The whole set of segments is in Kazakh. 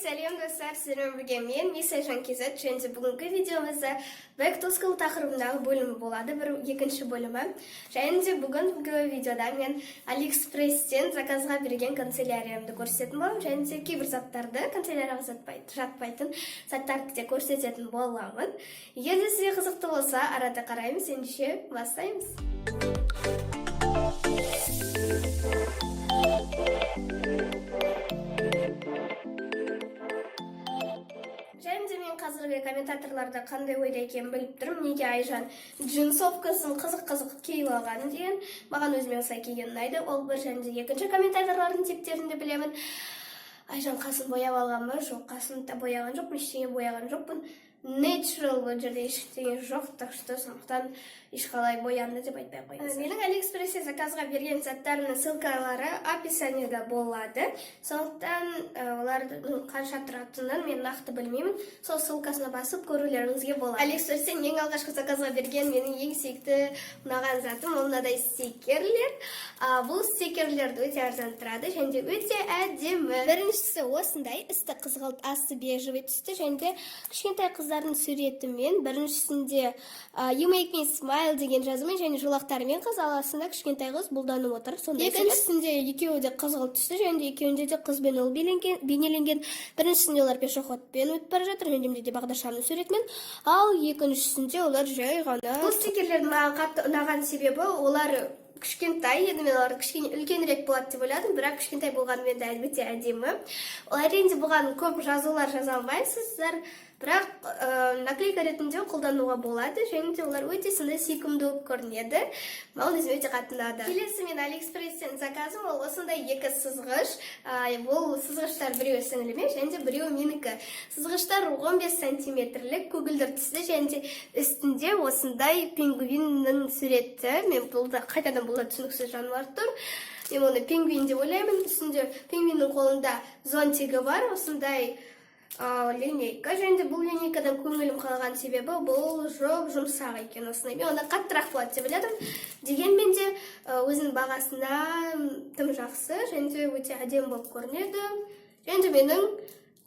Сәлем, достар! Сіздермен бірге мен, Мисс Айжан KZ, және де бүгінгі видеомызда Back to School тақырыбындағы бөлімі болады, бір екінші бөлімі. Және де бүгінгі видеода мен Алиэкспресстен заказға берген канцеляриямды көрсететін боламын және де кейбір заттарды, канцелярияға жатпайтын заттарды да көрсететін боламын. Егер де сізге қызықты болса, арада қараймыз, ендеше бастаймыз. Және де мен қазіргі комментаторларда қандай ойда екенін біліп тұрмын: неге Айжан джинсовкасын қызық қызық киіп алған деген. Маған өзіме осылай киген ұнайды, ол бір. Және де екінші комментаторлардың типтерін де білемін: Айжан қасын бояп алған ба? Жоқ, қасын да бояған жоқпын, ештеңе бояған жоқпын. Natural, бұл жерде ештеңе жоқ, так что сондықтан ешқалай боянды деп айтпай ақ қойыңыздар. Менің Алиэкспрессте заказға берген заттарымның ссылкалары описаниеда болады, сондықтан олардың қанша тұратынын мен нақты білмеймін, сол ссылкасына басып көрулеріңізге болады. Алиэкспресстен ең алғашқы заказға берген менің ең сүйікті, ұнаған затым ол мынадай стикерлер. Бұл стикерлер өте арзан тұрады және де өте әдемі. Біріншісі осындай, үсті қызғылт, асты бежевый түсті және де кішкентай қыздардың суретімен. Біріншісінде «You make me smile» деген жазумен және жолақтарымен қыз, ал астында кішкентай қыз бұлданып отыр сондай. Екіншісінде екеуі де қызғылт түсті және де екеуінде де қыз бен ұл бейнеленген. Біріншісінде олар пешеходпен өтіп бара жатыр және де бағдаршамның суретімен, ал екіншісінде олар жай ғана. Бұл стикерлердің маған қатты ұнаған себебі, олар кішкентай. Енді мен оларды кішкене үлкенірек болады деп ойладым, бірақ кішкентай болғанымен де өте әдемі. Әрине, бұған көп жазулар жаза алмайсыздар, бірақ наклейка ретінде қолдануға болады және де олар өте сондай сүйкімді болып көрінеді. Маған өзіме өте қатты ұнады. Келесі мен Алиэкспресстен заказым ол осындай екі сызғыш. Бұл сызғыштар біреуі сіңіліме және де біреуі менікі. Сызғыштар 15 сантиметрлік, көгілдір түсті және де үстінде осындай пингвиннің суреті. Мен бұл да, қайтадан бұл да түсініксіз жануар тұр, мен оны пингвин деп ойлаймын. Үстінде пингвиннің қолында зонтигі бар, осындай линейка. Және де бұл линейкадан көңілім қалған себебі, бұл жұп жұмсақ екен осындай. Мен оны қаттырақ болады деп ойладым, дегенмен де өзінің бағасына тым жақсы және де өте әдемі болып көрінеді және де менің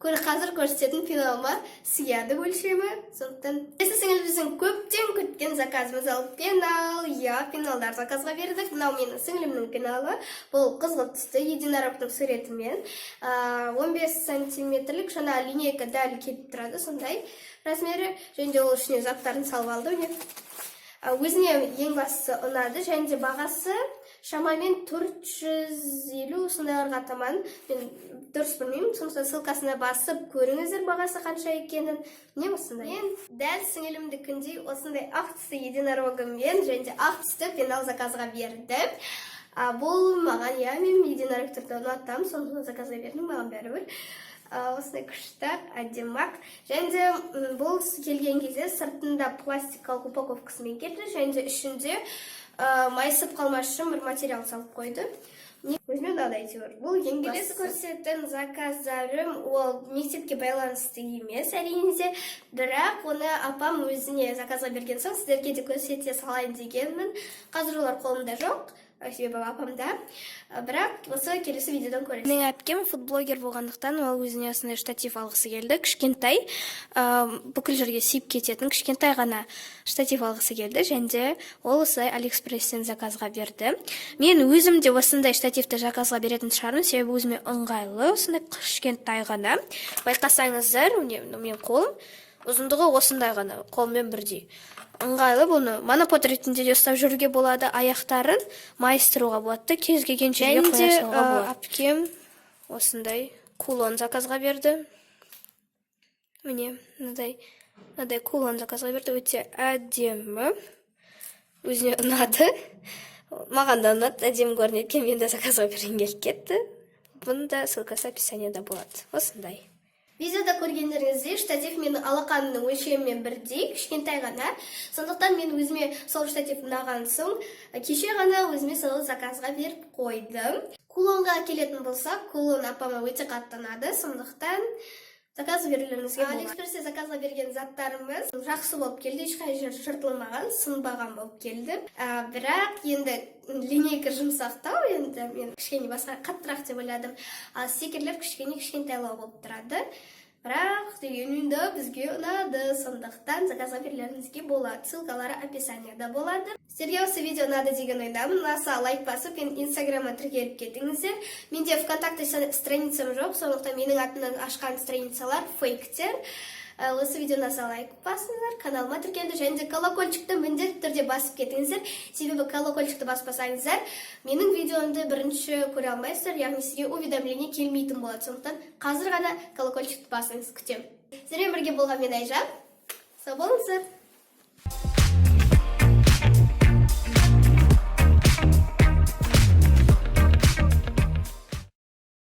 қазір көрсететін пеналыма сыяды өлшемі. Сондықтан келесі сіңіліміздің көптен күткен заказымыз ол пенал. Иә, пеналдар заказға бердік. Мынау менің сіңілімнің пеналы, бұл қызғылт түсті, единорогтың суретімен, 15 сантиметрлік, жаңа линейка дәл келіп тұрады сондай размері. Және де ол ішіне заттарын салып алды, міне. Өзіне ең бастысы ұнады. Және де бағасы шамамен 450 сондайларға таман, мен дұрыс білмеймін, сондықтан ссылкасына басып көріңіздер бағасы қанша екенін. Міне, осындай. Мен дәл сіңілімдікіндей осындай ақ түсті единорогымен және де ақ түсті пенал заказға бердім. Бұл маған, иә, мен единорогтарды ұнатамын, сондықтан заказға бердім, маған бәрібір. Осындай күшті, әдемі ақ. Және де бұл келген кезде сыртында пластикалық упаковкасымен келді және де ішінде майысып қалмас үшін бір материал салып қойды. Өзіме ұнады әйтеуір. Бұл ең келесі көрсететін заказдарым ол мектепке байланысты емес, әрине де, бірақ оны апам өзіне заказға берген соң, сіздерге де көрсете салайын дегенмін. Қазір олар қолымда жоқ, себебі апамда. Бірақ осы келесі видеодан көресіз. Менің әпкем фудблогер болғандықтан, ол өзіне осындай штатив алғысы келді, кішкентай, бүкіл жерге сиіп кететін кішкентай ғана штатив алғысы келді. Және де ол осылай Алиэкспресстен заказға берді. Мен өзім де осындай штативті заказға беретін шығармын, себебі өзіме ыңғайлы, осындай кішкентай ғана. Байқасаңыздар, міне, менің қолым ұзындығы осындай ғана, қолмен бірдей. Ыңғайлы, бұны монопод ретінде де ұстап жүруге болады, аяқтарын майыстыруға болады да, кез келген жерге қоя салуға болады. Әпкем осындай кулон заказға берді. Міне, мынадай кулон заказға берді, өте әдемі, өзіне ұнады, маған да ұнады, әдемі көрінеді екен. Мен де заказға бергім келіп кетті. Бұның да ссылкасы описанияда болады. Осындай. Видеода көргендеріңіздей, штатив менің алақанымның өлшемімен бірдей, кішкентай ғана. Сондықтан мен өзіме сол штатив ұнаған соң, кеше ғана өзіме сол заказға беріп қойдым. Кулонға келетін болсақ, кулон апама өте қатты ұнады, сондықтан Заказ берулеріңізге болады. Алиэкспрессте заказға берген заттарымыз жақсы болып келді, ешқай жері жыртылмаған, сынбаған болып келді. Бірақ енді линейка жұмсақтау, енді мен кішкене басқа, қаттырақ деп ойладым. Ал стикерлер кішкене кішкентайлау болып тұрады. Бірақ дегенмен де бізге ұнады, сондықтан заказға берулеріңізге болады. Ссылкалары описанияда болады. Сіздерге осы видео ұнады деген ойдамын. Ұнаса, лайк басып, мен Инстаграмға тіркеліп кетіңіздер. Менде ВКонтакте страницам жоқ, сондықтан менің атымнан ашқан страницалар фейктер. Осы видео ұнаса, лайк басыңыздар, каналыма тіркелді және де колокольчикті міндетті түрде басып кетіңіздер. Себебі колокольчикті баспасаңыздар, менің видеомды бірінші көре алмайсыздар, яғни сізге уведомление келмейтін болады. Сондықтан қазір ғана колокольчикті басыңыз, күтемін. Сіздермен бірге болған мен, Айжан. Сау болыңыздар.